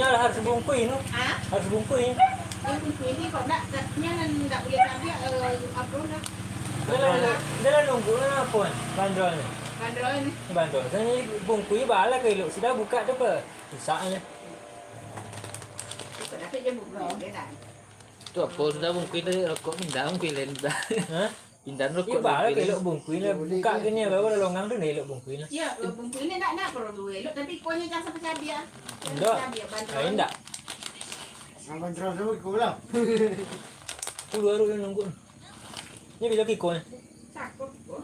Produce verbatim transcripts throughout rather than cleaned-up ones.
Harus bungkui tu. Hah? Harus bungkui. Yang bungkui ni kok ndak, ndak, nyo ndak buliah diambiak, eh, apo lah. Dah lah, dah lah nunggu lah apo kan? Bandrol ni. Bandrol ni. Bandrol. Jadi bungkui baa lah ka elok. Sudah buka tu apo? Rusak ni. Kok dapat je bungkui dia kan? Tu apo sudah bungkui tadi rokok pindah bungkui lain dah. Hah? Pindah rokok. Iyo, baa lah ka elok bungkui lah. Buka ke ni, baru lah longang tu, nah, elok bungkui lah. Iyo, bungkui ni nak, nak perlu duit elok, tapi kau ni jangan sampai cabiak. Indak. Cabiak, bantuan. Ah, indak. Abang terus dulu, kau pulang. Aku dua hari nunggu. Ni bila kiko ni? Takut, kok.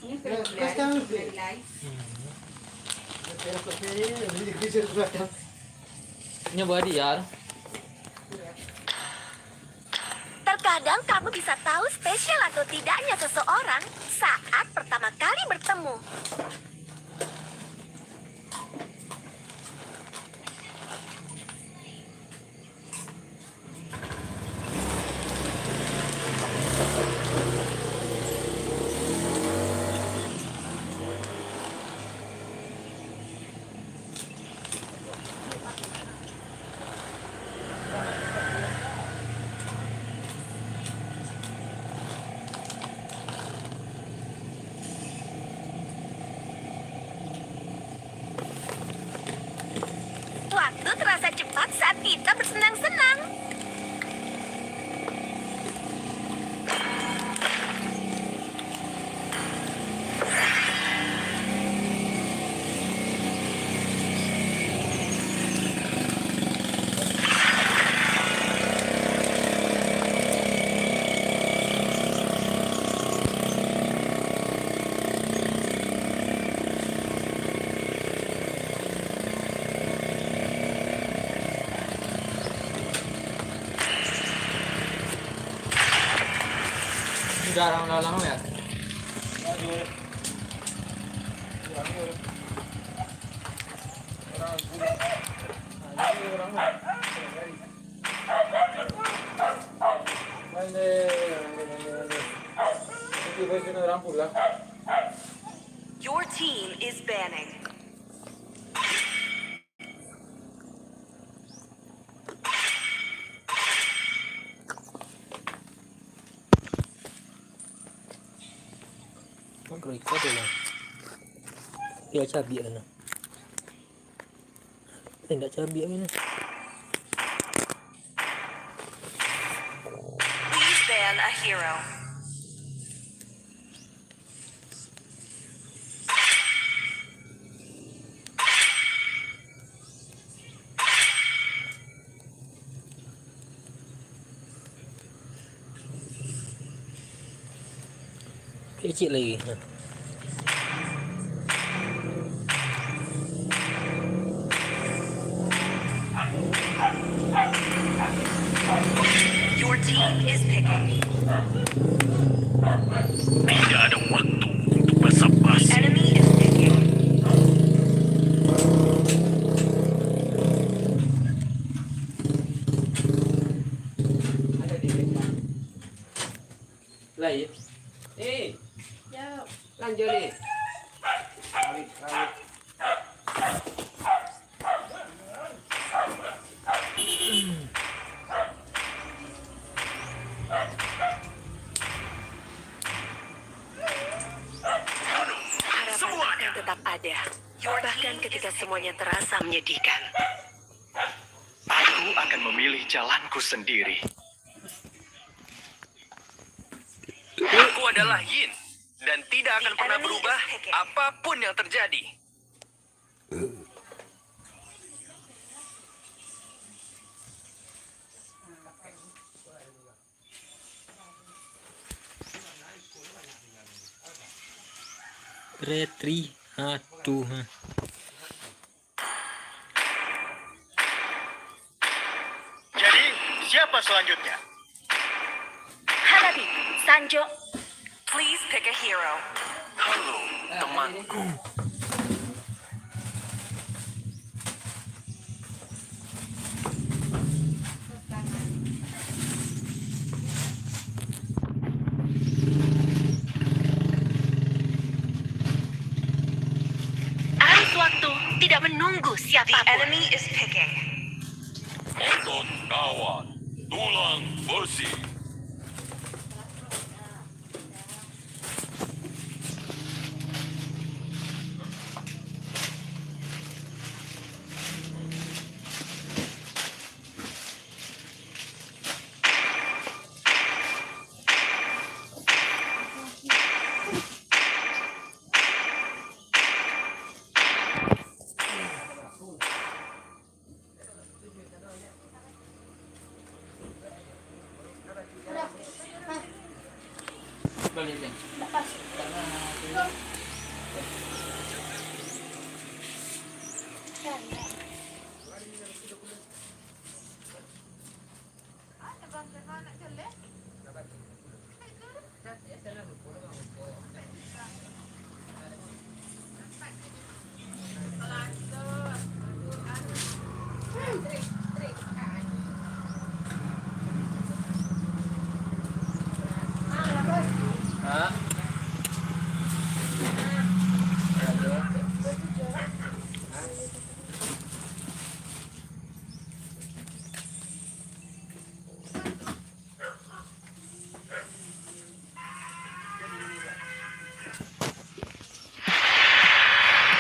Ni kena beli, kena beli. Hmm. Nyo buah dia. Terkadang kamu bisa tahu spesial atau tidaknya seseorang saat pertama kali bertemu. Waktu terasa cepat saat kita bersenang-senang. Jarang lalang ya. Your team is banning. Mak kerikot tu lah. Dia cabiak sana. Eh, ndak cabiak ni. Please ban a hero. Kecik lagi. Ha. Your team is picking. Tidak ada waktu untuk basa-basi. The enemy is picking. Lai. Eh. Yo. Lanjut ni. Lari, lari. Harapan akan tetap ada, bahkan ketika semuanya terasa menyedihkan. Aku akan memilih jalanku sendiri. Aku adalah Yin, dan tidak akan pernah berubah apapun yang terjadi. Retri, aduh, ha. Jadi, siapa selanjutnya? Hadapi, Sanjo. Please pick a hero. Halo, temanku. Arus waktu tidak menunggu siapapun. The enemy is picking. Tonton kawan, tulang besi.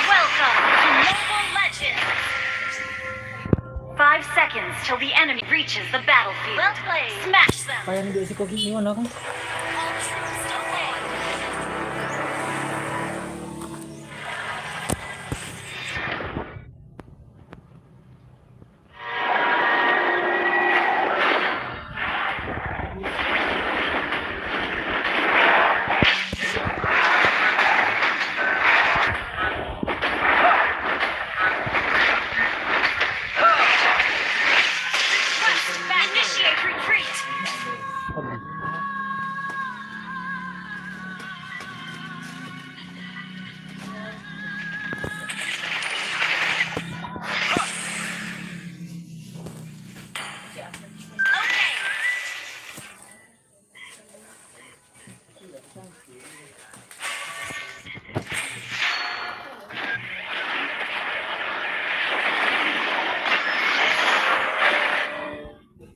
Welcome to Mobile Legends! Five seconds till the enemy reaches the battlefield. Well played. Smash them! Payah duduk siko gini, mana aku? All troops away. Initiate retreat.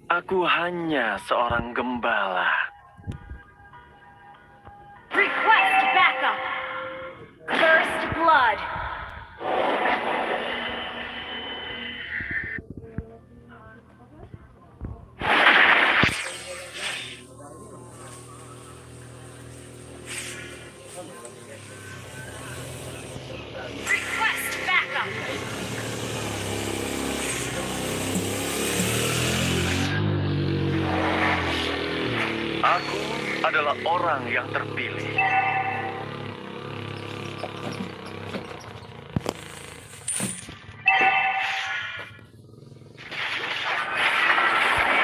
Aku hanya seorang gembala. Request backup. First blood. Request backup. Aku adalah orang yang terpilih.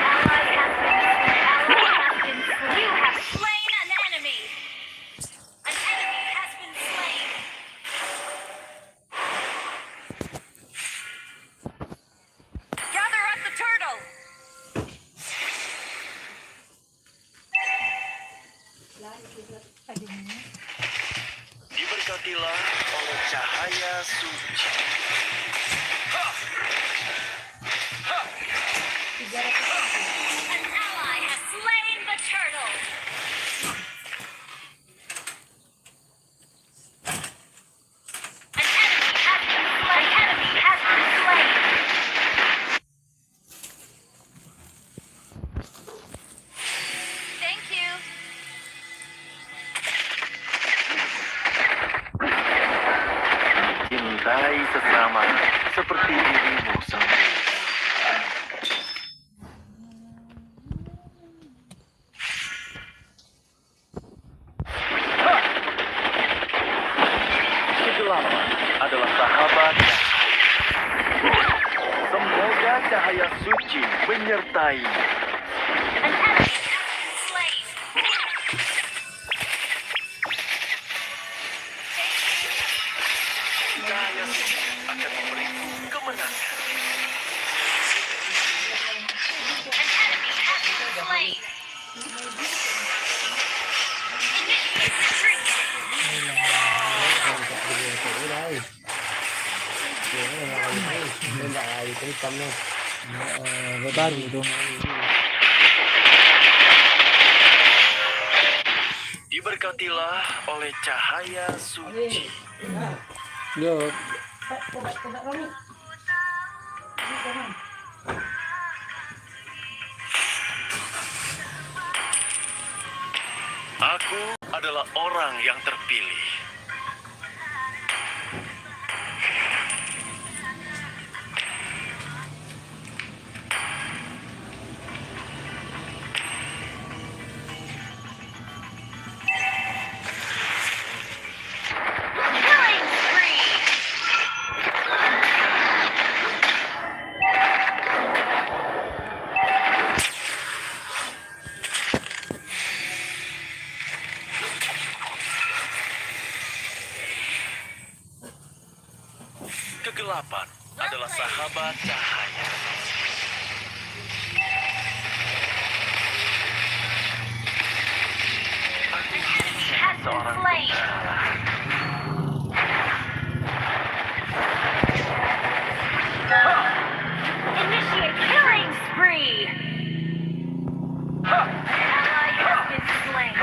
Ally has been, ally has been slain. You have slain an enemy. An enemy has been slain. Gather up the turtle. Diberkatilah oleh cahaya suci. Ha! Ha! An ally has slain the turtle. An enemy has been slain. An enemy has been slain. Thank you. Cintai sesama seperti dirimu sendiri. Kegelapan adalah sahabat. Semoga cahaya suci menyertai. An enemy has been slain. Cahaya suci akan memberiku kemenangan. An enemy has been slain. Eh, baru dong. Diberkatilah oleh cahaya suci. Yo. Aku adalah orang yang terpilih. Kegelapan adalah sahabat cahaya. Aku hanya seorang gembala. Initiate killing spree. An ally has been slain.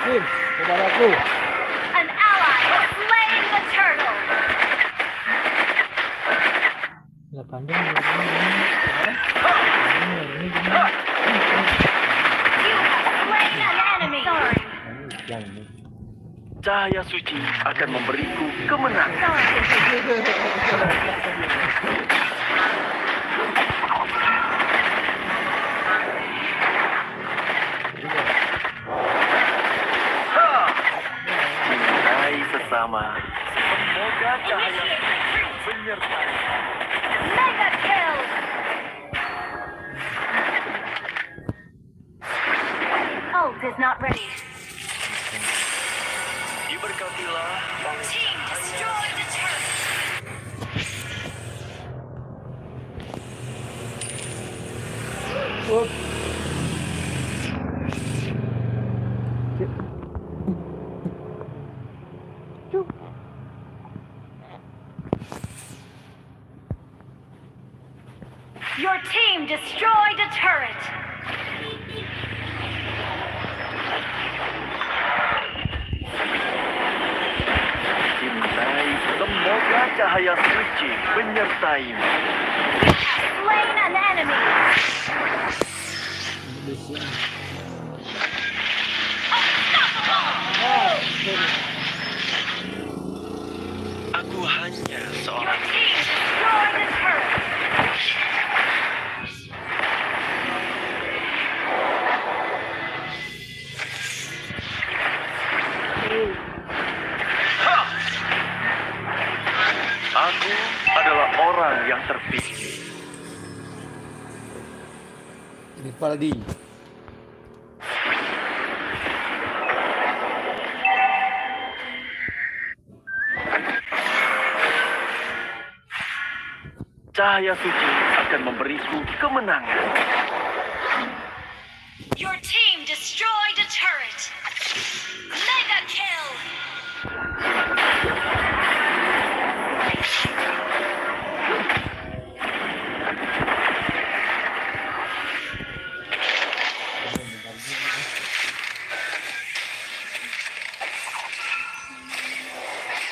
Wih, saudaraku. An ally has slain the turtle. Lah panjang ni. Ini, ini, ini. You have slain an enemy. Sorry. Ini yang ini. Cahaya suci akan memberiku kemenangan. Cintai sesama. Semoga cahaya suci menyertai. Mega kill. Ult is not ready. Diberkatilah oleh Team, destroy the turret. Up. Cik. Cuk. Your team destroyed a turret. Cintai, semoga cahaya suci menyertaimu. Slain an enemy. Aku hanya seorang. Your team destroyed the turret. Aku adalah orang yang terpilih. Ini Faldi. Cahaya suci akan memberiku kemenangan. Your team destroyed a turret. Mega kill.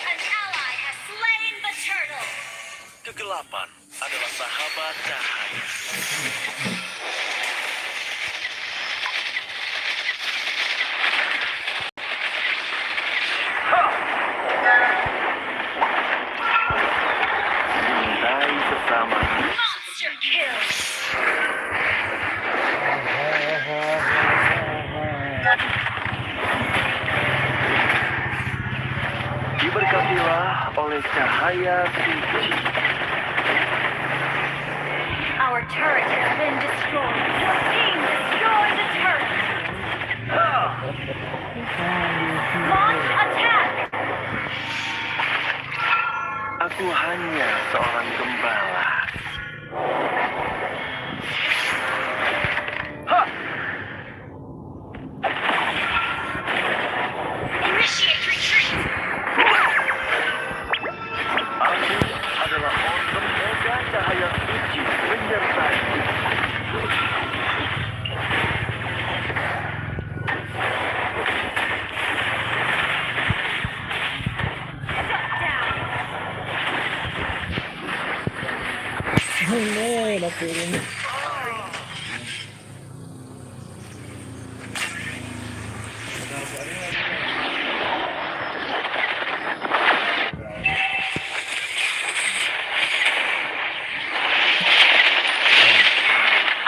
An ally has slain the turtle. Kegelapan adalah sahabat cahaya. Cintai sesama. Monster kill. Diberkatilah oleh cahaya suci. Our turret has been destroyed. Your team destroyed the turret. Launch attack. Aku hanya seorang gembala. Ha! Ini, dah turun.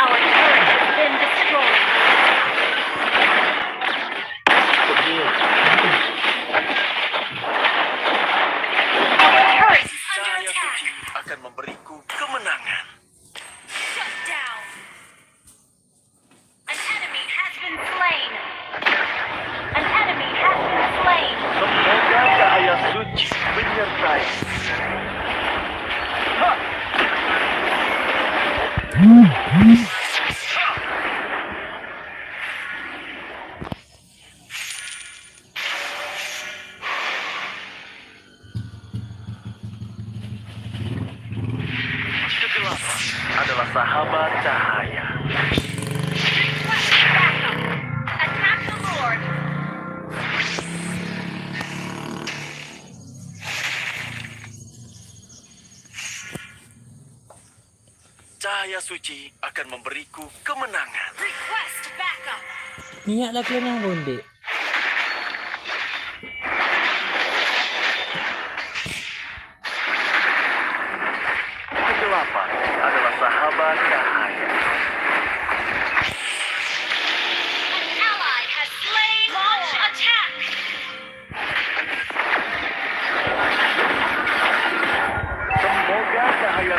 Our turret has been destroyed. Our turret is under attack. Cahaya suci akan memberiku kemenangan. Shut down. An enemy has been slain. An enemy has been slain. Semoga cahaya suci menyertai. Ha! Kegelapan adalah sahabat cahaya. Request backup. Attack the Lord. Cahaya suci akan memberiku kemenangan. Request backup. Minyak lah kalian yang gondek. Kegelapan adalah sahabat cahaya. An ally has slain. Launch attack. Semoga cahaya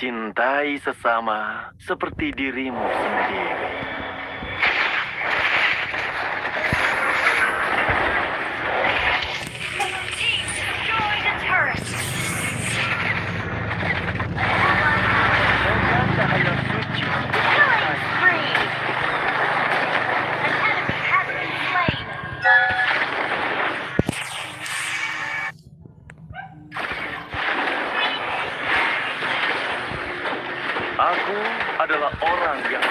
Cintai sesama seperti dirimu sendiri. Team destroy the turret. Semoga cahaya suci. Killing spree. An enemy has been slain. Aku adalah orang yang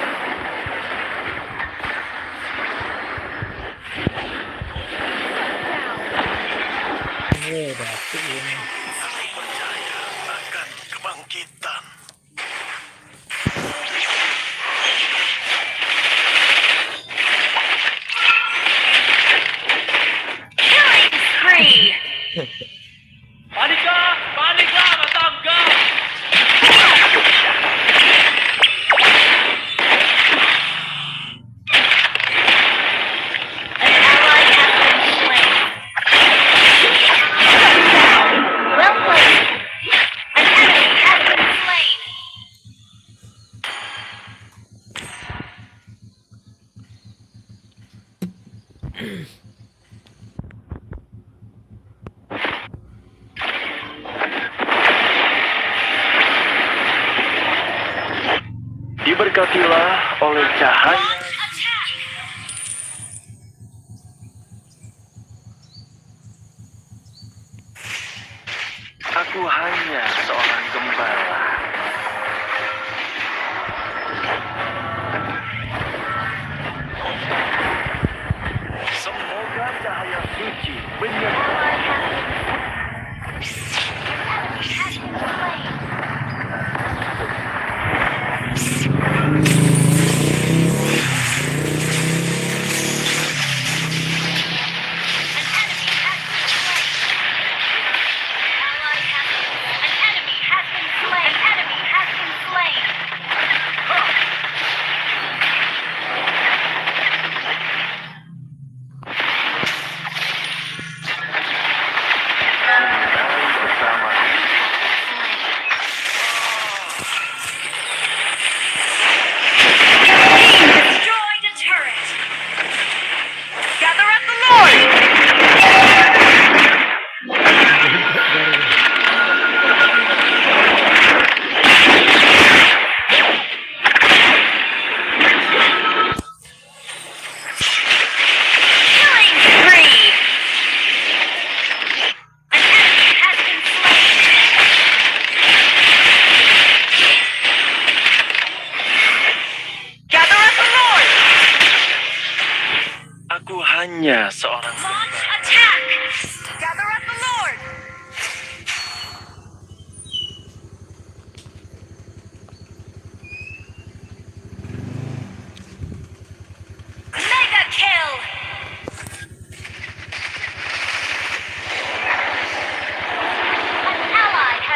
Aku percaya akan kebangkitan. Killing spree. Baliklah, baliklah, batangga. An ally has been slain. Shut down. Well played. An enemy has been slain. Diberkatilah oleh cahaya. Aku hanya seorang gembala. Semoga cahaya suci menyertai.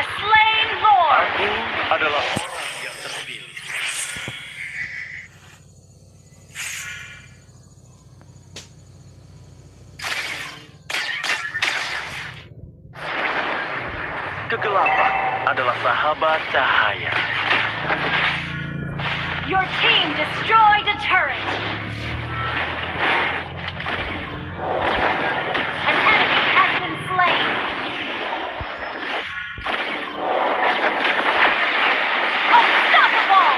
Slain Lord. Aku adalah orang yang terpilih. Kegelapan adalah sahabat cahaya. Your team destroyed a turret. An enemy has been slain. Unstoppable!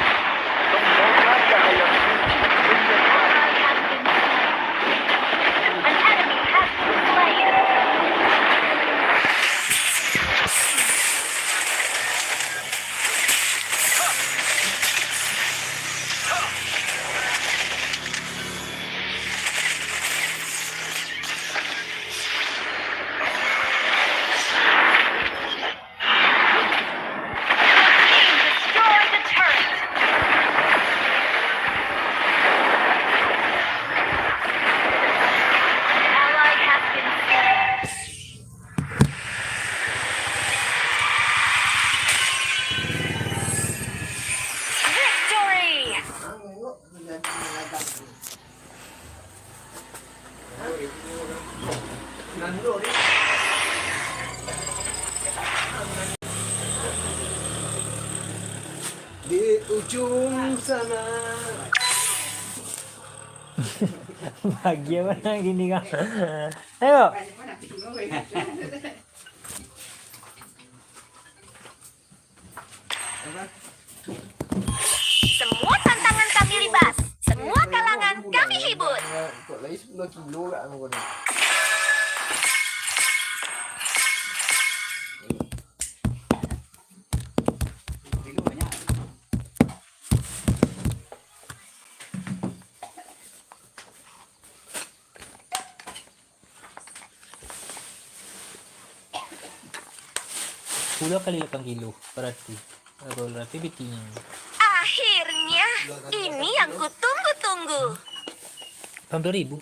Semoga cahaya suci menyebar. An ally has been slain. An enemy has been slain. Destroy the turret. An ally has been slain. Victory! Di ujung sana. Bahagia bana gini kan. Ayo. Semua tantangan kami ribas, semua kalangan kami hibur. Sepuluh kali lapan kilo, berarti. Berarti bitinyo. Akhirnya, ini yang kutunggu-tunggu. Lapan puluh ribu.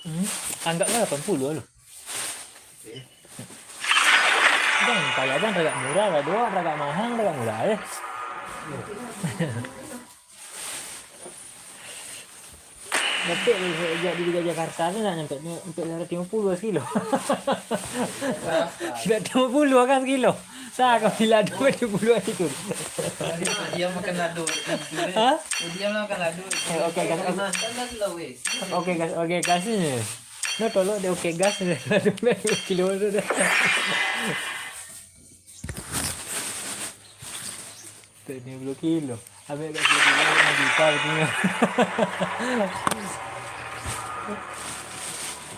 Hmm, anggaplah lapan puluh lah. Bang, kalau abang agak murah lah, doang agak mahal, agak murah, eh. Betul, sejak di Jakarta tu nak nyampe, nyampe seratus lima puluh sekilo. Seratus lima puluh kan sekilo. Sa, kami lado tujuh puluh hari tu. Dia makan lado. Ha? Dia makan lado. Eh, okey, guys. Okey, guys. Okey, guys. No, tolong dia okey, guys. Lado kilo tu dah. Tujuh puluh kilo. Ambil kat sini, lima juta katanya.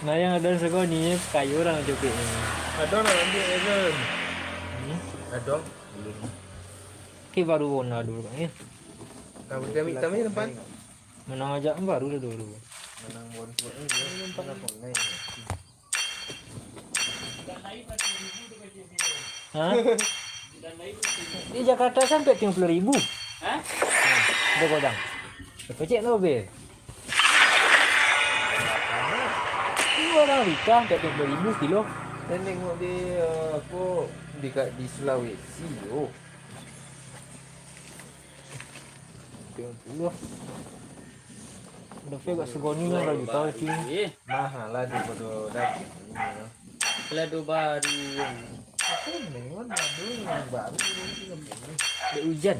Nah, yang ada segoni, kayu orang copik ni. Ada nak ambil, ya kan? Hmm? Ada. Belum. Okey, baru warna dulu, kan, ya? Nah, boleh ambil hitam ni, nampak? Menang aja baru dah dulu. Menang bonus ni, dia nampak ni. Ha? Di Jakarta sampai tiga puluh ribu. Ha? Nah, ada godang. Kecil tu, Bil. Dua orang Rita sampai tiga puluh ribu kilo. Dan tengok di, eh, apa, dekat di Sulawesi tu. Tiga puluh. Udah pegak segoni lah, kalau juta sih. Mahal lah daripada daging. Lado baru. Aku memang lado yang baru, ini kan. Dek hujan.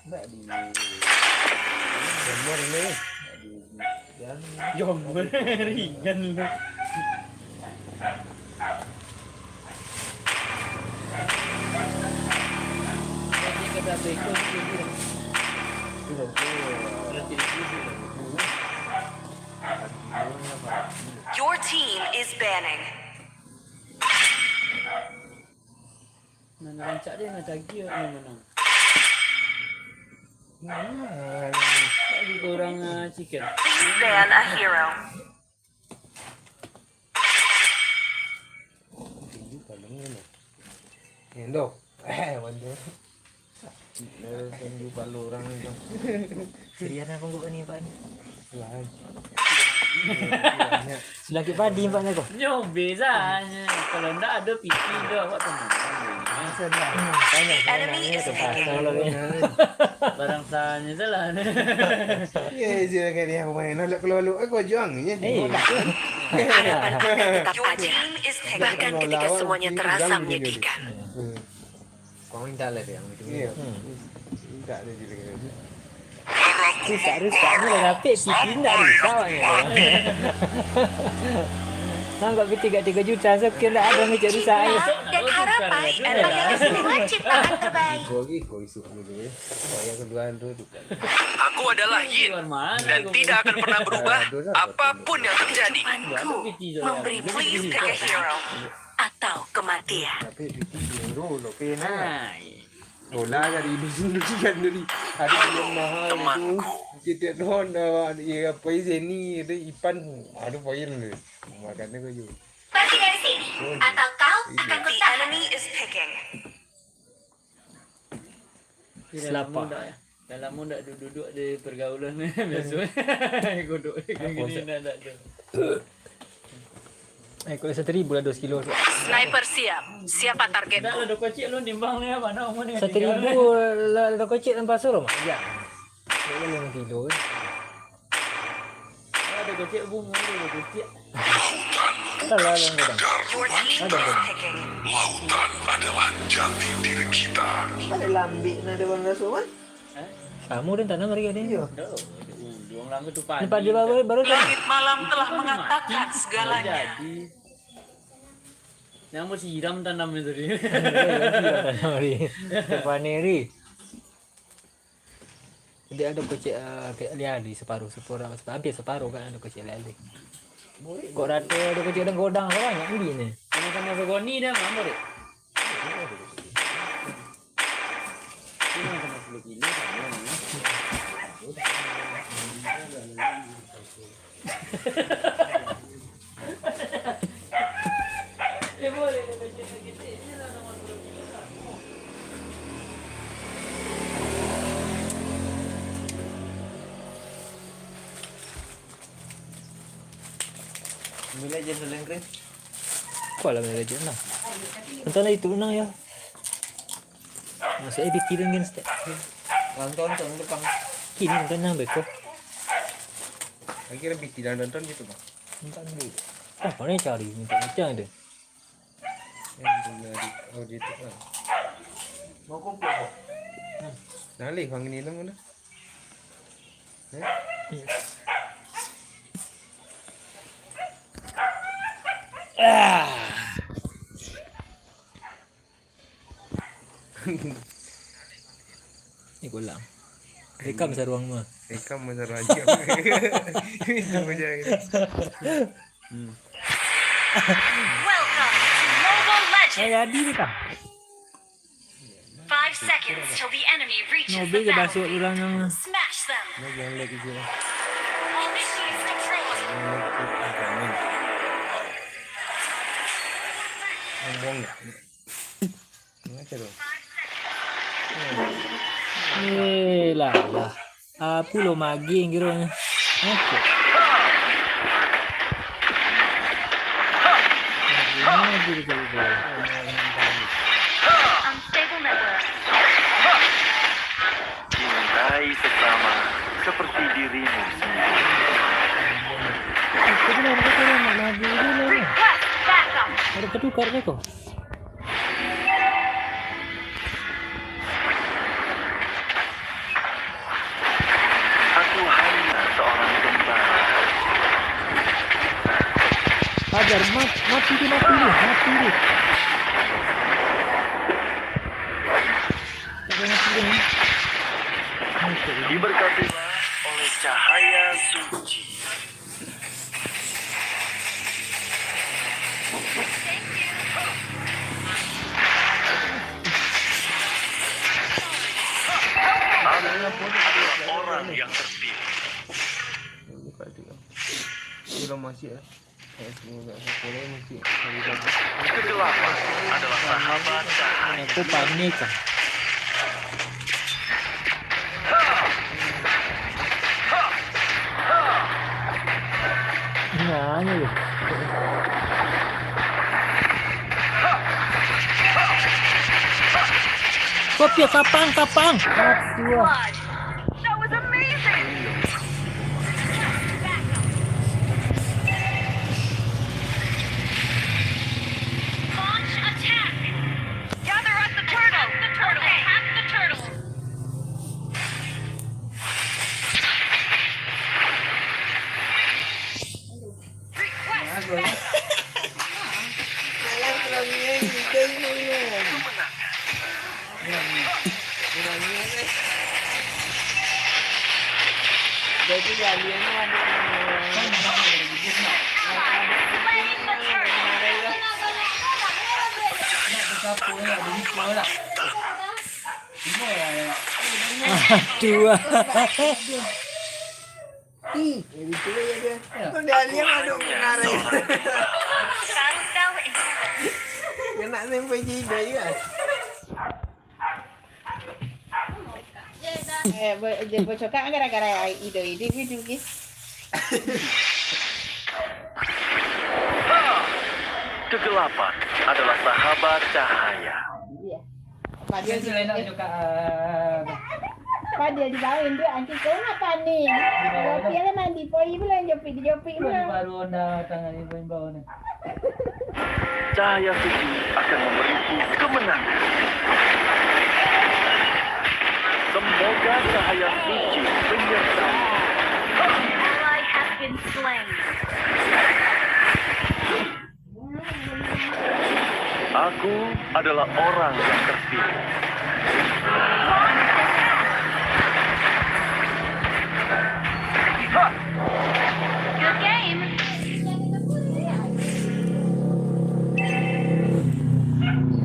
Ndak di. Nomor ni. Ndak di hujan. Jomor ringan lu. Your team is banning. Nan rancak dia, nan tagih, nan menang. Nah. Tak juga orang, ah, chicken. Please ban a hero. Tinju paling ni. Yang tu. Eh, mana? Serius apa kok ni, Pak, ni? Lah. Sudah kek padi, Pak, ni, kok? Nyo bezanya. Kalau ndak ada piti, dah awak tenang. Masa dah. Banyak, banyak, banyak tu pasal lah ni. Barang sahanya salah ni. Ya, je kan dia main. Nak keluar-luar, aku juang je. Eh. Harapan tetap ada. Bahkan ketika semuanya terasa menyedihkan. Hmm. Kau minta lah dia, gitu. Iya. Hmm. Minta dia juga. Rusak, rusak ni lah, tapi piti ndak rusak, Bang, ya. Nampak piti kat tiga juta, so kira ndak ada macam rusak, ya. Dan harapan adalah yang semua ciptaan terbaik. Kau lagi, kau isuk dulu, ya. Kau yang kedua tu, tu. Aku adalah Yin dan tidak akan pernah berubah apapun yang terjadi. Tuhanku memberi, please pick a hero atau kematian. Tapi piti hero, oke, nah. Nah, iya. Bola dari Indonesia kan tadi. Ada yang mahal tu. Kita non, eh, apa, Zeni, ada Ipan. Ada poin tu. Makan tu je. Pergi dari sini atau kau akan ku tahan. The enemy is picking. Selapa. Dah lamo ndak, dah lamo ndak duduk-duduk di pergaulan ni. Biaso. Godok gini ndak, ndak tu. Eh, kalau seribu lah dua kilo. Sniper siap. Siapa targetku? Ndak lah, dua kocek lu nimbang ni, apa nak umur ni? Seribu lah, dua kocek tanpa suruh, Mak. Ya. Dia lima kilo kan. Ada kocek bunga, ada kocek. Salah, yang godang. Your team is picking. Lautan adalah jati diri kita. Ada lambik, nah, ada warna suman. Kamu dan tanam hari ini. Iya. Tuh, di orang lama tu padi. Ini padi baru, baru kan? Langit malam telah mengatakan segalanya. Jadi. Yang mau siram tanam itu tadi. Siram tanam hari. Depan ni, Ri. Dia ada kocek, ah, kayak liali separuh, separuh, hampir separuh kan ada kocek liali. Kok rata ada kocek dan godang, kok banyak beli ni? Sama-sama segoni dah, Mak, Mak, dek. Ini sama sepuluh kilo, sama ni. Mobile Legends paling keren. Kualah Mobile Legends lah. Entahlah itu menang ya. Masa eh pikiran kan setiap. Nonton, nonton depan. Kini nonton nang beko. Lagi lebih tidak nonton gitu, Bang. Minta duit. Ah, mana cari minta macam tu? Yang benar. Oh, dia tu lah. Mau kumpul, Bang? Nah, leh, Bang, ni lah mana? Eh? Ah. Ni kolam. Rekam saruang mah. Rekam mah saruang aja. Itu aja. Hmm. Welcome to Mobile Legends. Eh, jadi ni kah? Five seconds till the enemy reaches the battlefield. Smash them. Lagi yang lag je lah. Initiate control. Yang lag tu agak ni. Ngomong nggak? Macam tu. Eh, lah, lah. Apo lo maging kiro ni? Oke. Unstable network. Cintai sesama seperti dirimu sendiri. Eh, kau kenapa kau nak maging dulu ni? Request backup. Ada ketukar ni kau. Aku hanya seorang gembala. Hajar, mat-, mati dia, mati dia, mati dia. Tak payah mati dia, ni. Mati dia. Diberkatilah oleh cahaya suci. Adalah orang yang terpilih. Kegelapan adalah sahabat cahaya. Aku panik ah. Tanyo yo. Kau piak kapang, kapang. Aduh. That was amazing. Launch attack. Gather up the turtle. The turtle. Attack the turtle. Aduh. Ih, jadi tu ya dia. Kau dah lihat aduk menara itu. Kena sampai jidat juga. Eh, bo-, je bocokak gara-gara ido ini video ni. Kegelapan adalah sahabat cahaya. Iya. Padahal di, padahal di bawah tu, angki kau nak panik. Kopi lah mandi, poi pulang jopik, di jopik pulang. Baru onda tangan ni, poi bawah ni. Cahaya suci akan memberiku kemenangan. Semoga cahaya suci menyertai. Ally has been slain. Aku adalah orang yang terpilih. Good game.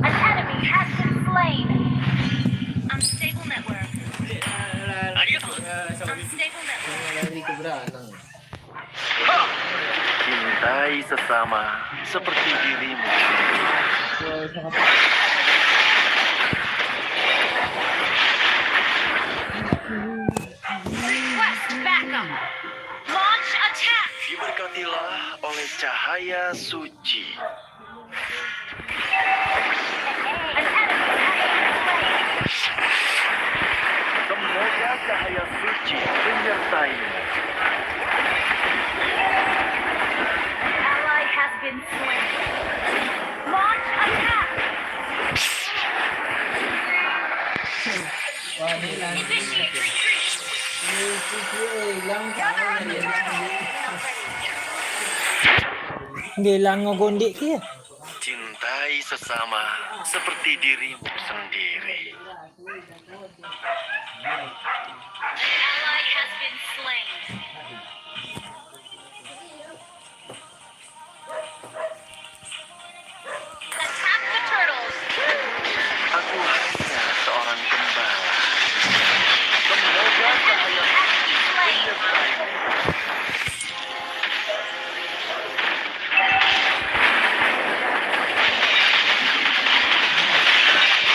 An enemy has been slain. Unstable network. Unstable network. Cintai sesama seperti dirimu. Request backup. Launch attack. Diberkatilah oleh cahaya suci. An enemy has been slain. Semoga cahaya suci menyertaimu. Ally has been slain. Launch attack. Initiate retreat. Dia lango gondek ke? Cintai sesama seperti dirimu sendiri. An ally has been slain. Attack the turtles. Aku hanya seorang gembala. Semoga cahaya suci menyertaimu.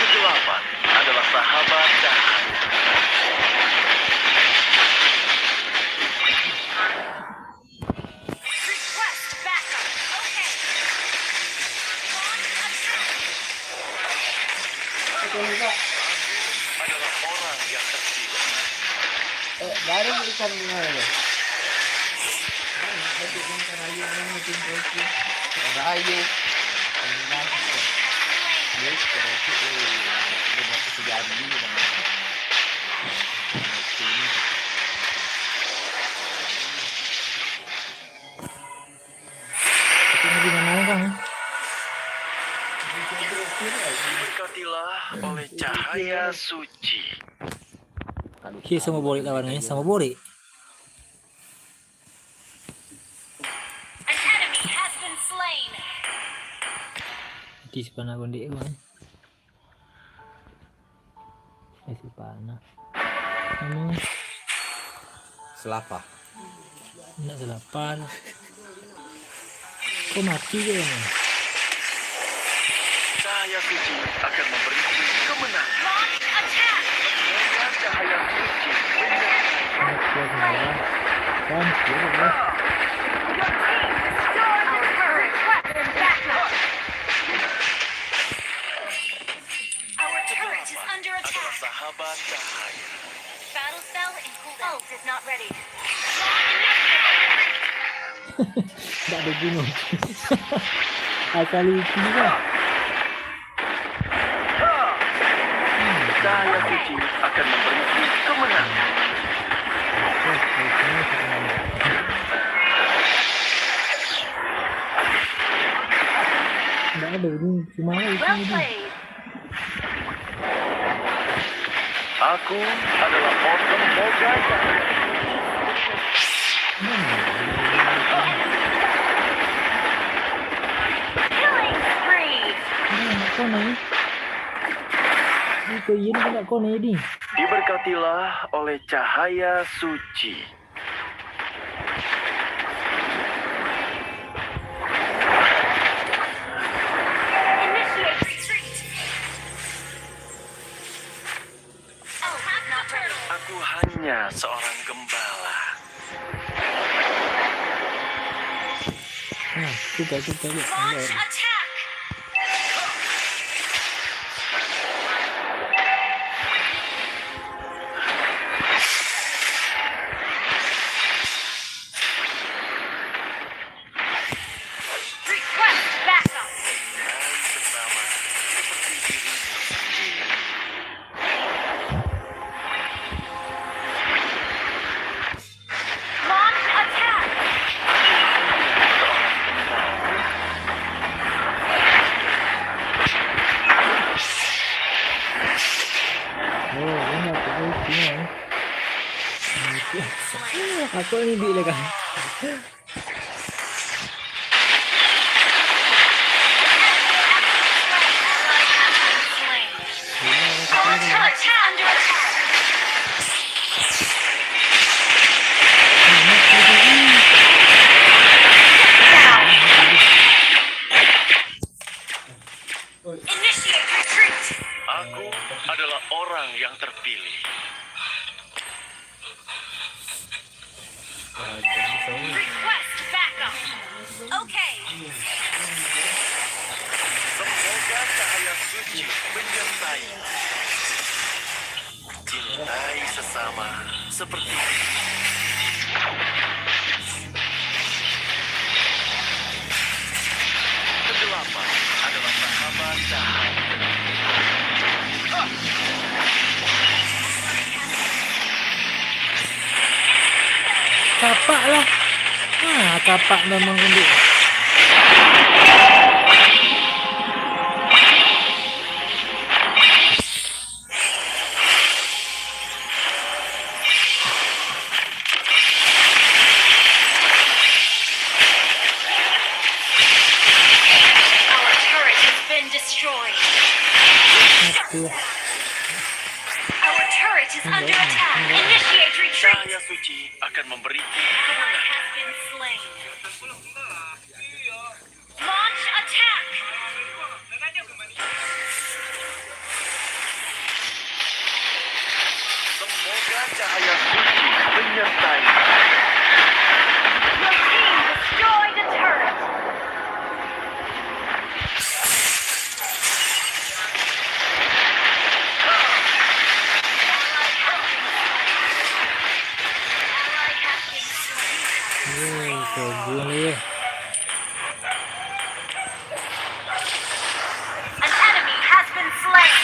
Kegelapan adalah sahabat cahaya. Request backup. Okay. Launch attack. Adalah orang yang terpilih. Eh, baru ikan bunga tu. Baru ikan rayu ni, ikan rayu. Ikan rayu. Ikan rayu. Dia ikan rayu, eh, dia dapat sejadi, bang. Itu ni di mana, bang? Diberkatilah oleh cahaya suci. Oke, sama borek lawan ni, sama borek. An enemy has been slain. Mati si panak gondek tu, eh. Eh, si panak. Nama? Selapa. Nak selapa lah. Kau mati je kan? Cahaya suci akan memberi kemenangan. Launch attack. Semoga cahaya suci menyertai. Anak kuat merah. Kan, kuat merah. Your team has Battle cell in cooldown. Ult is not ready. Ndak ado guno. Asal lucu kan? Cahaya suci akan memberi kemenangan. Ndak ado ni, cuma itu ni. Aku adalah Orton Mogaga. Killing spree. Ini nak kau ni. Ini kau, ini nak kau ni, ni. Diberkatilah oleh cahaya suci. Initiate retreat. Ult is not ready. Aku hanya seorang gembala. Nah, itu bagus, bagus. Launch attack. Request backup. Launch attack. Oh, banyak tu, oh, sini, eh. Aku ni duit lah kan. Initiate retreat. Aku adalah orang yang terpilih. Request backup. Okay. Semoga cahaya suci menyertai. Cintai sesama seperti ini. Kegelapan adalah sahabat cahaya. Kapak lah. Ah, kapak memang runduk. Our turret has been destroyed. Aduh. Our turret is under attack. Initiate retreat. Cahaya suci akan memberi kemenangan. Launch attack. Semoga cahaya suci menyertai. Your team destroyed a turret. Woi, sombong lagi. An enemy has been slain.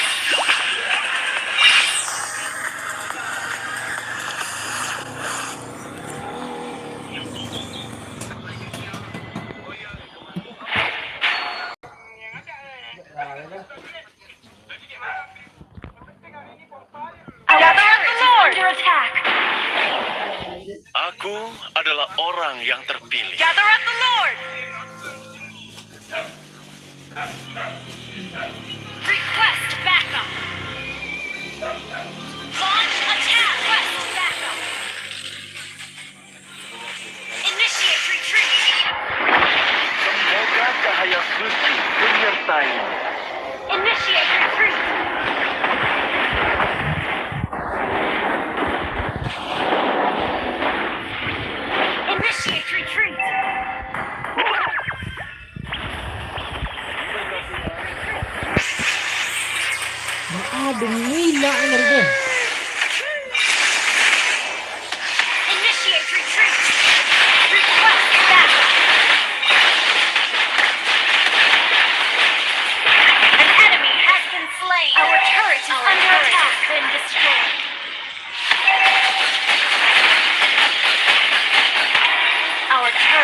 Gather at the Lord! Under attack. Aku adalah orang yang terpilih. Gather at the Lord! Request backup. Launch attack. Request backup. Initiate retreat. Semoga cahaya suci menyertai. Initiate retreat. Initiate retreat. Maa, demi lah, ngeri deh.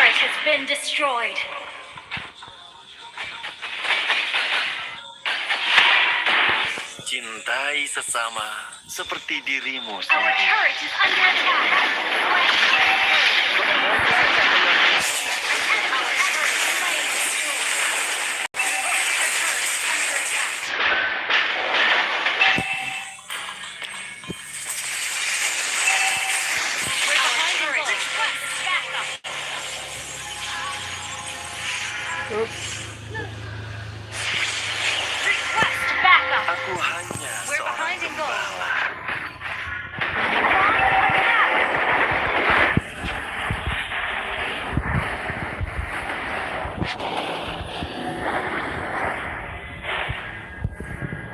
Turret has been destroyed. Cintai sesama seperti dirimu sendiri. Our turret is under attack. Our turret is under attack. Request backup. Oops. Request backup. Aku hanya seorang gembala. We're behind in goal.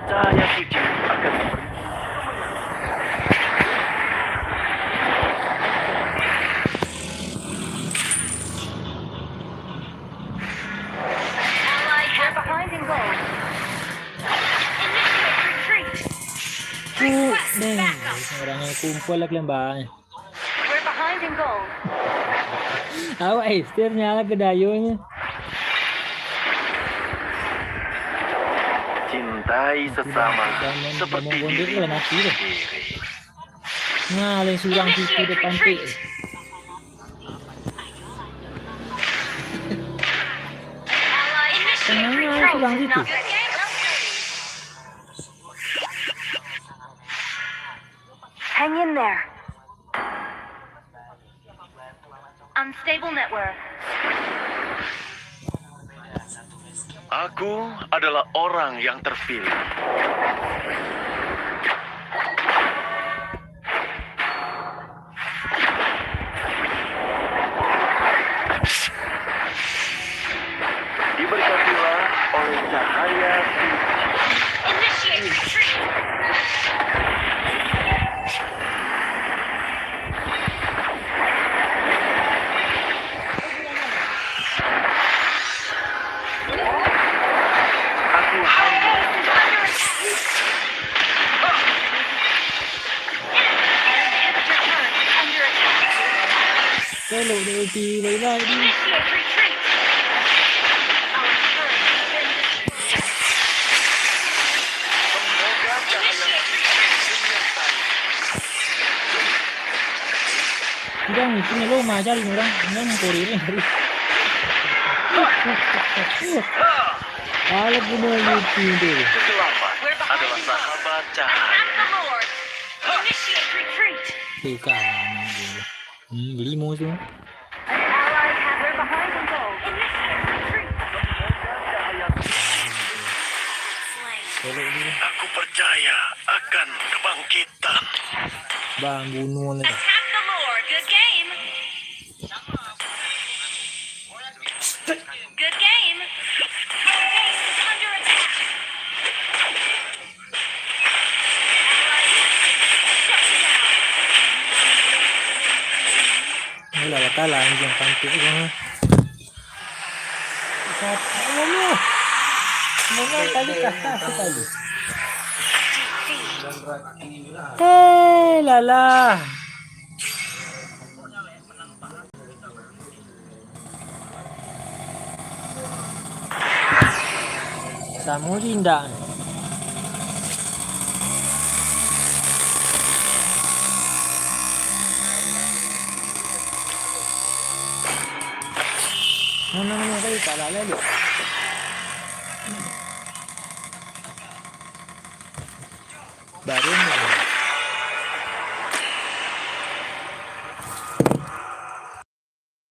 Cahaya suci akan memberi. We're behind in goal. Initiate retreat. Request backup. Orang yang kumpul lah kelembahan. We're behind in goal. Awak Esther nyala ke dayonyo. Cintai sesama seperti dirimu sendiri. Nah, lain surang situ depan tu. Tengahnya lain surang situ. Hang in there. Unstable network. Aku adalah orang yang terpilih. Diberkatilah oleh cahaya suci. Initiate retreat. Aku hanya Inhibitor turret is under attack. Kalau dia ulti lain-lain ni. Initiate retreat. Our turret has been destroyed. Semoga cahaya Initiate retreat. Urang itu ni lo majar urang, urang kori ni hari. Kalau bunuh Yuti tu. Kegelapan adalah sahabat cahaya. Attack the Lord. Initiate retreat. Tu kan. Hmm, limo tu. An ally has been behind the goal. Initiate retreat. Tolong ni. Aku percaya akan kebangkitan. Bang, bunuh ni. Attack the Lord. Good game. Good game. Our base is under attack. Alright, shut down. Alah, lah kalah anjing pantik tu, ha. Siapa? Allah. Mana tadi kata sekali? Eh, lala. Samo je indak. Mana, mana tadi tak ada lalu. Baru ni.